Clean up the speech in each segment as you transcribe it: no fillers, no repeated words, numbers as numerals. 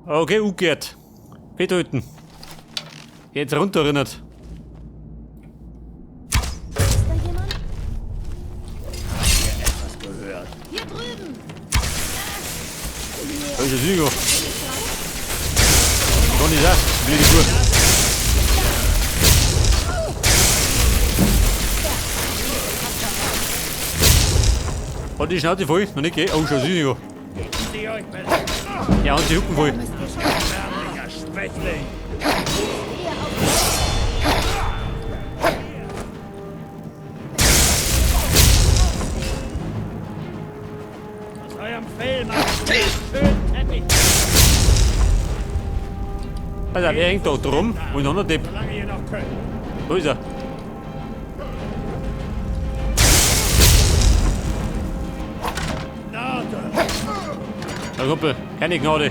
Okay, umgekehrt. Fetthütten. Jetzt runter erinnert. Ist da jemand? Etwas gehört. Hier drüben! Da ist der Hugo. Kann nicht sein, blöde Kuh. Hat die Schnauze voll? Noch nicht, gell? Oh, schon Hugo. Sie euch besser. Ja, und die Hucken voll. Müsst ihr schon Erbärmlicher Schwächling. eher auf. Aus eurem Fell macht ihr einen schönen Teppich. Pass auf, er hängt da drum. Wo ist ein anderer Depp? Solange ihr noch könnt. Da ist er. Gnade. Na Kumpel, keine Gnade.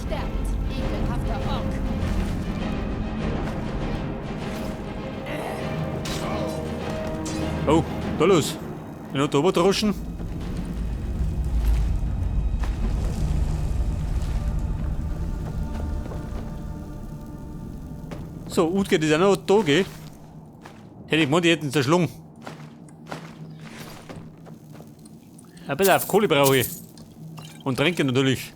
Sterbt, ekelhafter Ork! Oh, da los. Den hat da droschen. So, Utgard ist auch noch da, gell? Hätte ich gemeint, die hätten zerschlungen. Ein bisschen auf Kohle brauche ich. Und trinken natürlich.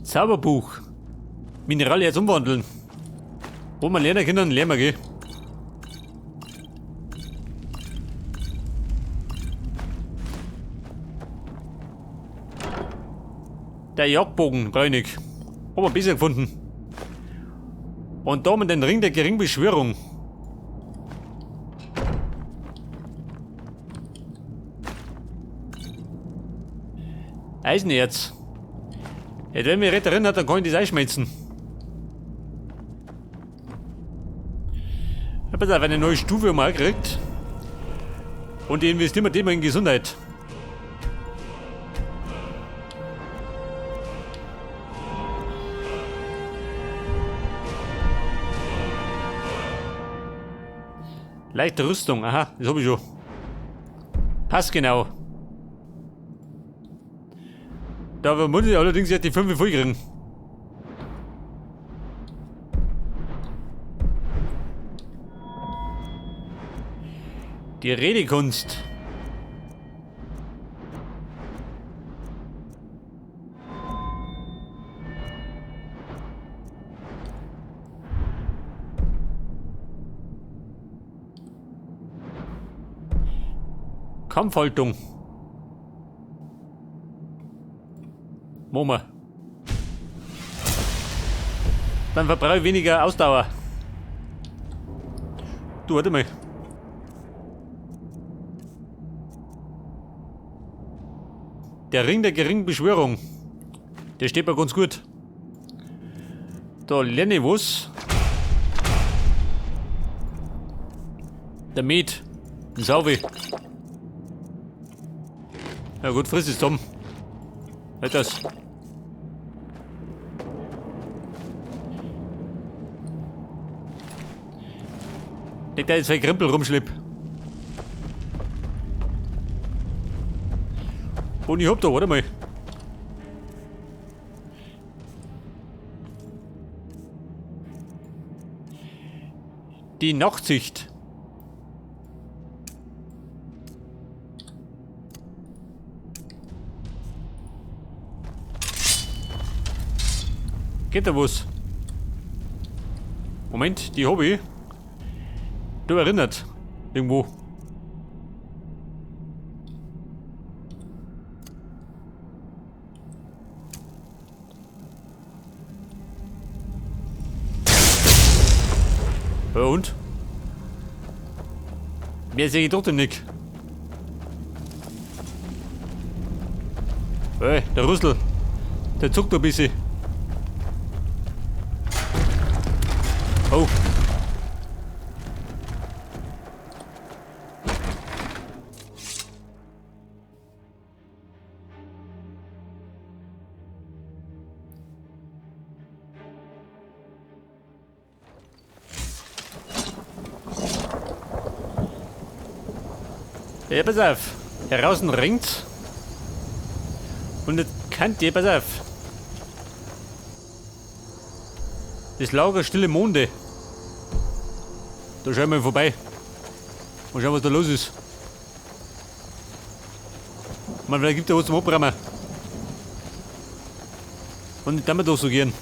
Zauberbuch. Mineral jetzt umwandeln. Wo wir lernen können, lernen wir, gell? Der Jagdbogen, Bräunig. Haben wir besser gefunden. Und da haben wir den Ring der geringen Beschwörung. Eisenerz. Ja, wenn mich recht erinnert, dann kann ich das einschmelzen. Ich hab jetzt auch eine neue Stufe mal gekriegt. Und die investieren wir dem in Gesundheit. Leichte Rüstung, aha, das hab ich schon. Passt genau. Da muss ich allerdings jetzt die 5 voll kriegen. Die Redekunst. Kampfhaltung. Machen wir. Dann verbrauche ich weniger Ausdauer. Du, warte mal. Der Ring der geringen Beschwörung. Der steht mir ganz gut. Da lerne ich was. Der Met. Den Sauwe. Na gut, friss es zusammen. Halt das. Nicht, dass ich zwei Krempel rumschlepp. Und ich hab da, warte mal. Die Nachtsicht. Geht da was? Moment, die hab ich. Du erinnert. Irgendwo. Ja, und? Mehr sehe ich trotzdem nicht. Hey, der Rüssel. Der zuckt ein bisschen. Oh. Ja, pass auf. Heraußen ringt. Und jetzt könnt ihr, pass auf. Das Lager Stille Monde. Da schauen wir vorbei. Mal schauen, was da los ist. Ich meine, vielleicht gibt es ja was zum Abräumen. Und nicht damit doch so gehen.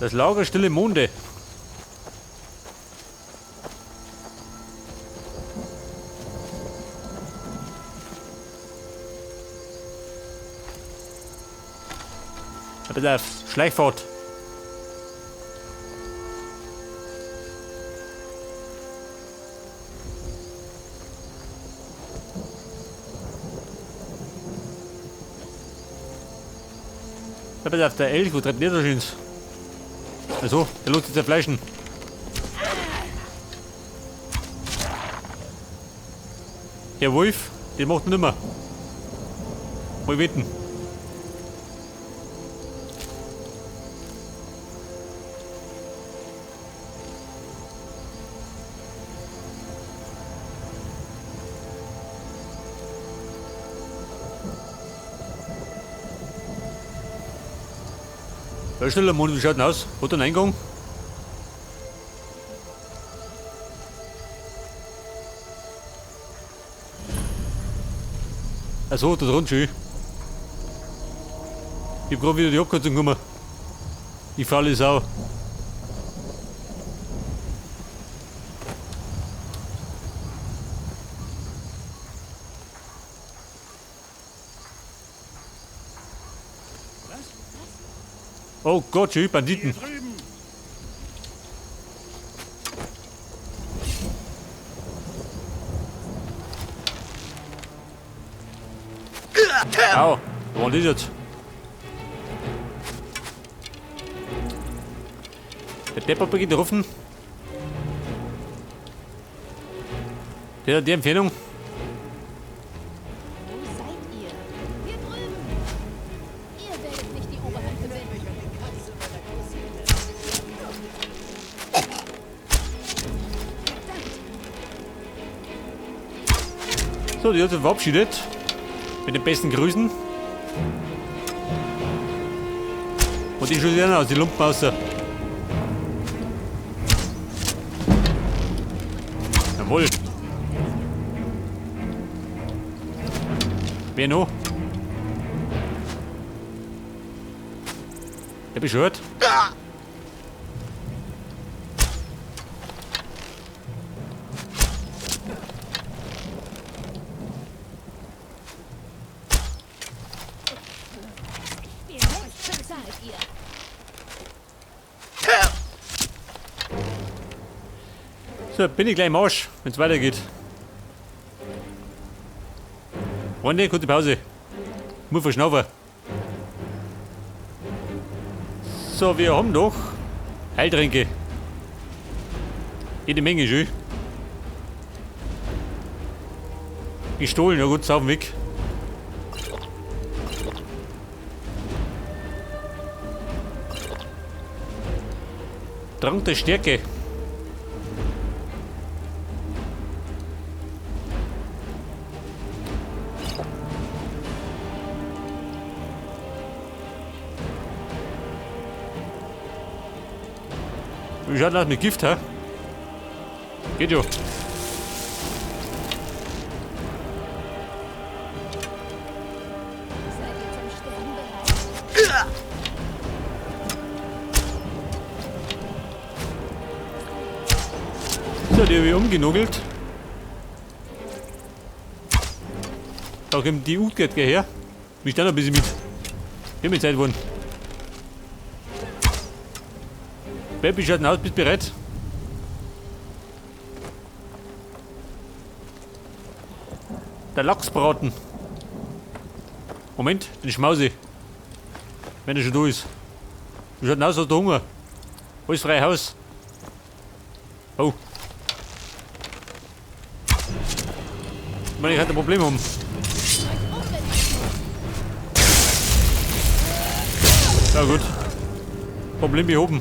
Das Lager Stille Monde. Pass auf, Schleichfahrt. Pass auf, der Elch, wo treibt der so schön? Also, der lässt sich zerfleischen. Der Wolf, den macht nimmer. Mal wetten. Da ist der Mond, wie schaut denn aus? Hat er einen Eingang? Achso, da drunten schön. Ich hab grad wieder die Abkürzung genommen. Ich faule Sau. Oh Gott, schön, Banditen. Au, wo war das jetzt? Der Depp hat mich getroffen. Der hat die Empfehlung. Wo seid ihr? Hier drüben! Ihr werdet nicht die Oberhand gewinnen. Verdammt! So, die hat sich verabschiedet. Mit den besten Grüßen. Und die schaut ja aus, die Lumpen aus. Jawohl. Wer noch? Der beschwört. Jetzt bezahlt ihr. So, bin ich gleich im Arsch, wenn's weitergeht. Freunde, kurze Pause. Muss verschnaufen. So, wir haben noch Heiltränke. Jede Menge, schön. Gestohlen, ja gut, saufen weg. Trank der Stärke. Wie schaut das mit Gift, hä? Geht ja. Seid ihr zum Sterben bereit? So, die habe ich umgenugelt. Da kommt die Utgard gleich her. Ich stehe noch ein bisschen mit. Ich bin Zeit geworden. Baby, schaut aus, bist bereit? Der Lachsbraten. Moment, den schmause ich. Wenn er schon da ist. Wie schaut denn aus, hat der Hunger? Alles frei Haus. Oh. Ich meine, ich könnte ein Problem haben. Na gut. Problem behoben.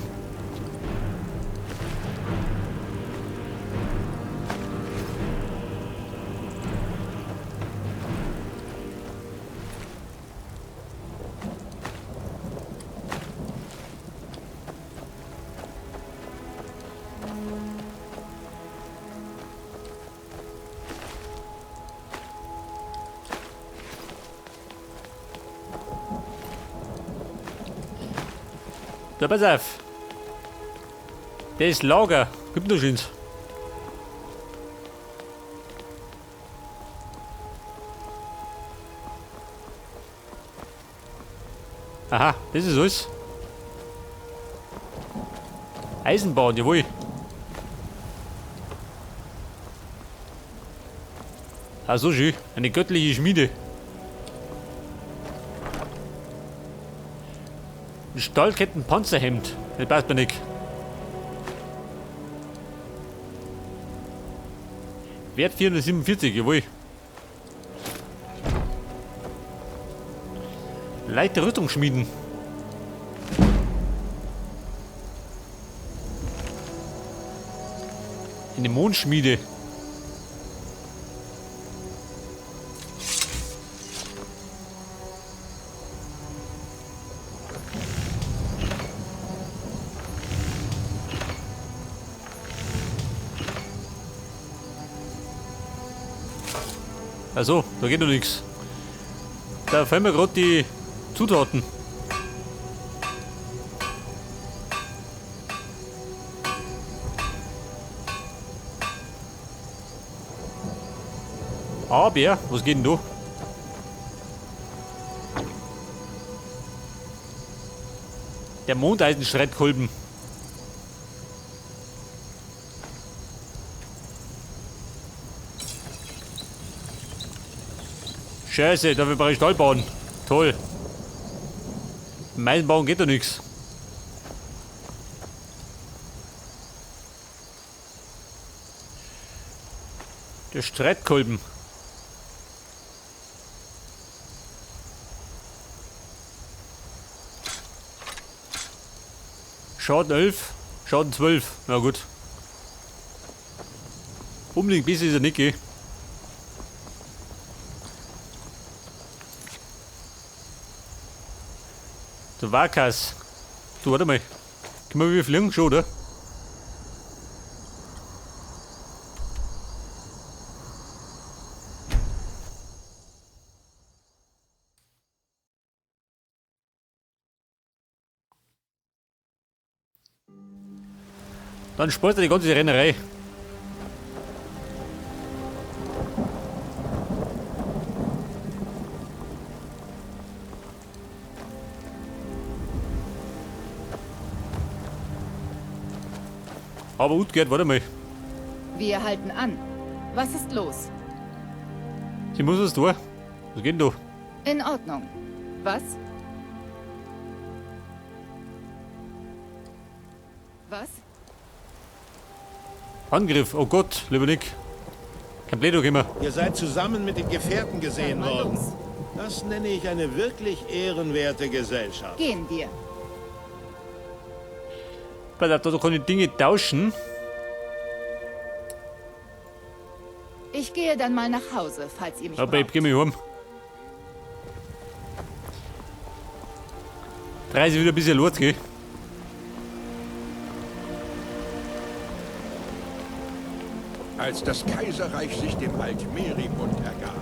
Da, pass auf. Das Lager. Gibt noch schöns. Aha, das ist alles. Eisenbahn, jawohl. Ah, so schön. Eine göttliche Schmiede. Ein Stahlkettenpanzerhemd. Das passt mir nicht. Wert 447, jawohl. Leichte Rüstung schmieden. Eine Mondschmiede. Also, da geht noch nichts. Da fallen mir gerade die Zutaten. Aber, was geht denn da? Der Mondeisenstreitkolben. Scheiße, dafür brauche ich Stahl bauen. Toll. Im Eisenbauen geht doch nichts. Der Streitkolben. Schaden 11, Schaden 12. Na gut. Unbedingt besser ist er nicht, gell? Du Wakas. Du, warte mal. Können wir wieder fliegen? Schon, oder? Dann spart er die ganze Rennerei. Aber Utgard, warte mal. Wir halten an. Was ist los? Sie muss was tun. Was geht denn da? In Ordnung. Was? Was? Angriff. Oh Gott, lieber Nick. Kein Plädoyer immer. Ihr seid zusammen mit den Gefährten gesehen Dann mal worden. los. Das nenne ich eine wirklich ehrenwerte Gesellschaft. Gehen wir. Pass auf, da kann ich Dinge tauschen. Ich gehe dann mal nach Hause, falls ihr mich Aber ich braucht. geh mich heim. Preise wieder ein bisschen los, gell? Als das Kaiserreich sich dem Altmeri-Bund ergab,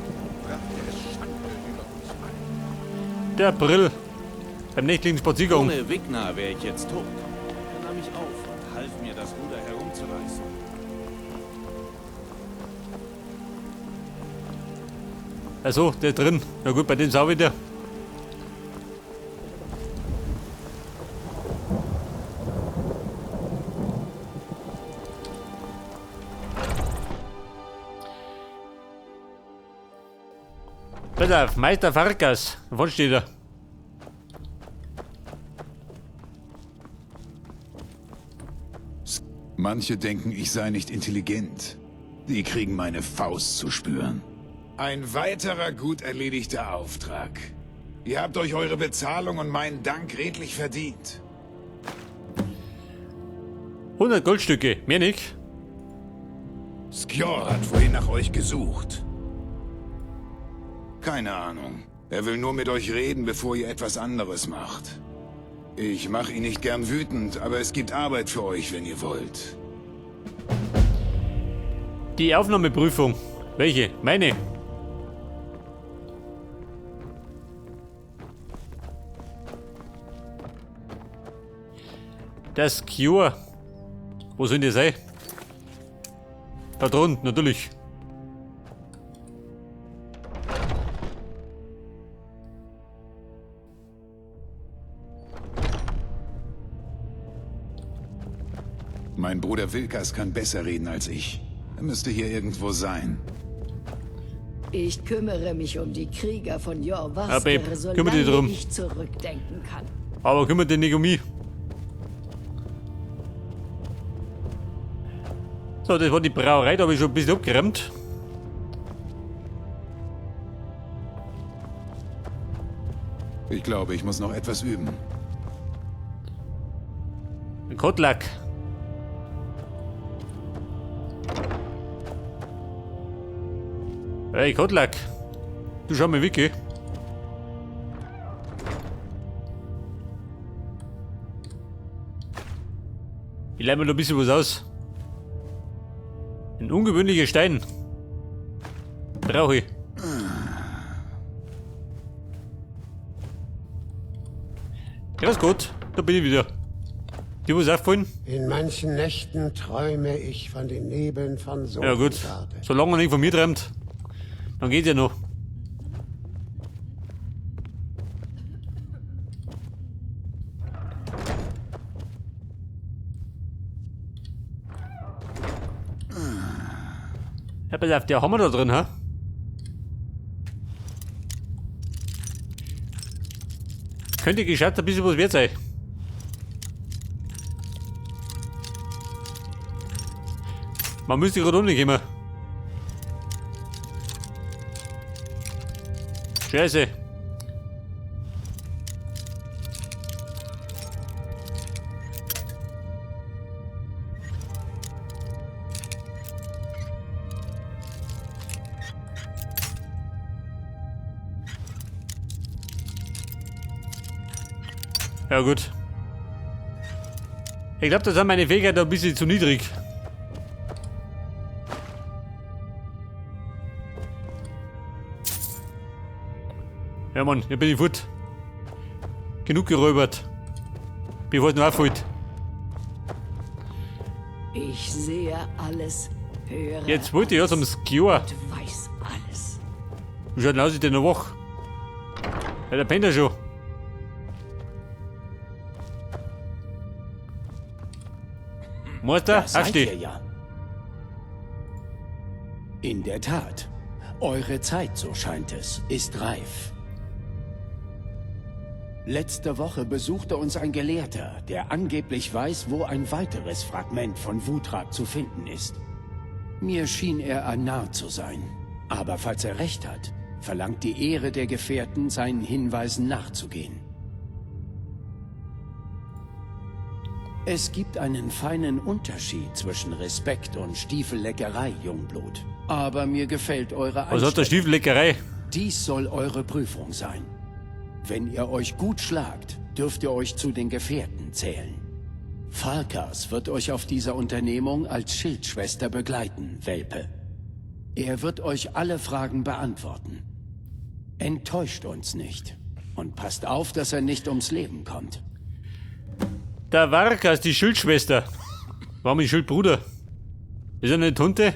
brachte es Schande über uns alle. Der Brill. Beim nächtlichen Spaziergang. Ohne Wigner wäre ich jetzt tot. Er nahm mich auf und half mir, das Ruder herumzureißen. Also, der drin. Na gut, bei dem sau wieder. Pass auf, Meister Farkas. Wo steht er? Manche denken, ich sei nicht intelligent. Die kriegen meine Faust zu spüren. Ein weiterer gut erledigter Auftrag. Ihr habt euch eure Bezahlung und meinen Dank redlich verdient. 100 Goldstücke, mehr nicht. Skjor hat vorhin nach euch gesucht. Keine Ahnung. Er will nur mit euch reden, bevor ihr etwas anderes macht. Ich mache ihn nicht gern wütend, aber es gibt Arbeit für euch, wenn ihr wollt. Die Aufnahmeprüfung. Welche? Meine. Das Cure. Wo soll das sein? Da drunten, natürlich. Mein Bruder Vilkas kann besser reden als ich. Er müsste hier irgendwo sein. Ich kümmere mich um die Krieger von Jorrvaskr, Ja, Babe, solange kümmere dich drum. ich zurückdenken kann. Aber kümmert dich nicht um mich. So, das war die Brauerei, da habe ich schon ein bisschen abgeräumt. Ich glaube, ich muss noch etwas üben. Ein Kodlak. Hey, Kodlak. Du schau mal Wiki. Ich leih mir noch ein bisschen was aus. Ein ungewöhnlicher Stein. Brauche ich. Ja, ist gut. Da bin ich wieder. Die was auffallen? In manchen Nächten träume ich von den Nebeln von Ja gut. Sovngarde. Solange er nicht von mir träumt, dann geht's ja noch. Ja, pass auf, der haben wir da drin, ha? Könnte gescheit ein bisschen was wert sein. Man müsste gerade umkommen. Scheiße. Ja gut. Ich glaub, da sind meine Fähigkeiten ein bisschen zu niedrig. Ja Mann, hier bin ich fort. Genug geräubert. Bevor es noch auffällt. Ich sehe alles, höre Jetzt wollte ich ja zum Skjor. und weiß alles. Wie schaut denn aus, ist der noch wach? Ja, der pennt ja schon. Meister, Da seid aufsteh. ihr ja. In der Tat. Eure Zeit, so scheint es, ist reif. Letzte Woche besuchte uns ein Gelehrter, der angeblich weiß, wo ein weiteres Fragment von Wuuthrad zu finden ist. Mir schien er ein Narr zu sein. Aber falls er recht hat, verlangt die Ehre der Gefährten, seinen Hinweisen nachzugehen. Es gibt einen feinen Unterschied zwischen Respekt und Stiefelleckerei, Jungblut. Aber mir gefällt eure Was hat der Einstellung. Stiefelleckerei? Dies soll eure Prüfung sein. Wenn ihr euch gut schlagt, dürft ihr euch zu den Gefährten zählen. Farkas wird euch auf dieser Unternehmung als Schildschwester begleiten, Welpe. Er wird euch alle Fragen beantworten. Enttäuscht uns nicht. Und passt auf, dass er nicht ums Leben kommt. Der Varkas, die Schildschwester. Warum die Schildbruder? Ist er nicht Hunde?